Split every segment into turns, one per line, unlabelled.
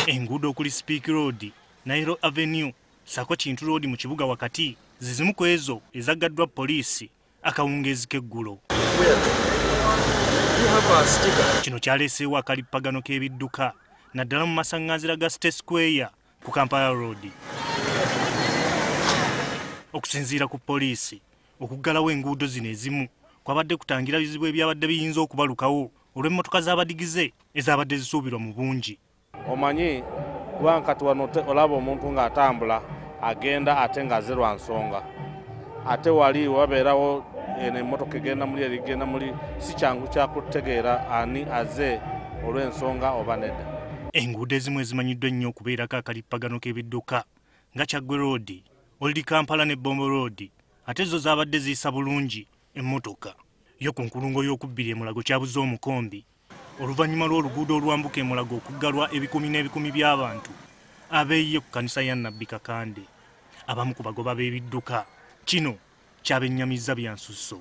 Enguudo okuli Speke Road, Nairo Avenue ssaako Kintu Road mu kibuga wakati zizimu ku ezo ezaggaddwa poliisi akawungeezi k'eggulo. Kino kyaleeseewo akalippagano k'ebidduka naddala mu masaŋŋanzira ga State Square ku Kampala Road. Okusinziira ku poliisi, okuggalawo enguudo zino ezimu kwabadde kutangira bizibu ebyabadde biyinza okubalukawo olw'emmotoka z'abadigize ezabadde zisuubirwa mu bungi.
Omanyi kubanga kati wano olaba omuntu ng'atambula agenda ate ng'azze lwa nsonga, ate wali wabeerawo eno emmotoka egenda muli erigenda muli, si kyangu kyakutegeera ani azze olw'ensonga oba nedda.
Enguudo ezimu ezimanyiddwa ennyo okubeerako akalippagano k'ebidduka nga Kyaggwe Road, Old Kampala ne Bombo Road ate zo zaabadde ziyisa bulungi emmotoka. Yo ku nkulungo y'okubbiri e Mulago kyabuze omukombi oluvannyuma lw'oluguudo olwambuka e Mulago okuggalwa ebikumi n'ebikumi by'abantu abeeyiye ku kkanisa ya Nabbi Kakande. Abamu ku bagoba b'ebidduka kino kyabennyamizza bya nsusso.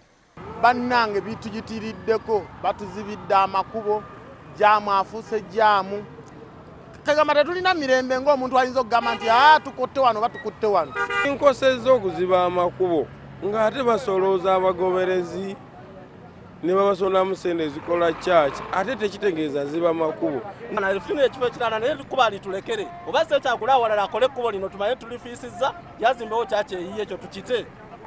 Bannange bituyitiriddeko, batuzibidde amakubo, jaamu afuuse jaamu. Kagamba tetulina mirembe ng'omuntu ayinza okugamba nti tukutte wano batukutte wano.
Nkosezza okuziba amakubo ng'ate basolooza abagoberezi ne babasondamu ssente ezikola church, ate tekitegeeza ziba makubo.
Nalifuna ekifo ekirala naye kuba litulekere oba se kyakula awalala akole ekkubo lino tumanye tulifiisizza yazimbewo church eyiye ekyo tukite.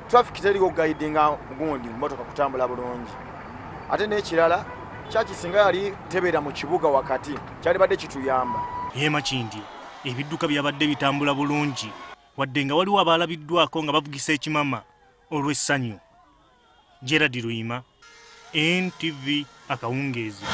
Traffic teriwo guidinga gundi mmotoka kutambula bulungi, ate n'ekirala church singa yali tebeera mu kibuga wakati kyalibadde kituyamba.
Ye Makindye ebidduka byabadde bitambula bulungi wadde nga waliwo abaalabiddwako nga bavugisa ekimama olw'essanyu. Gerald Luyima, NTV akawungeezi.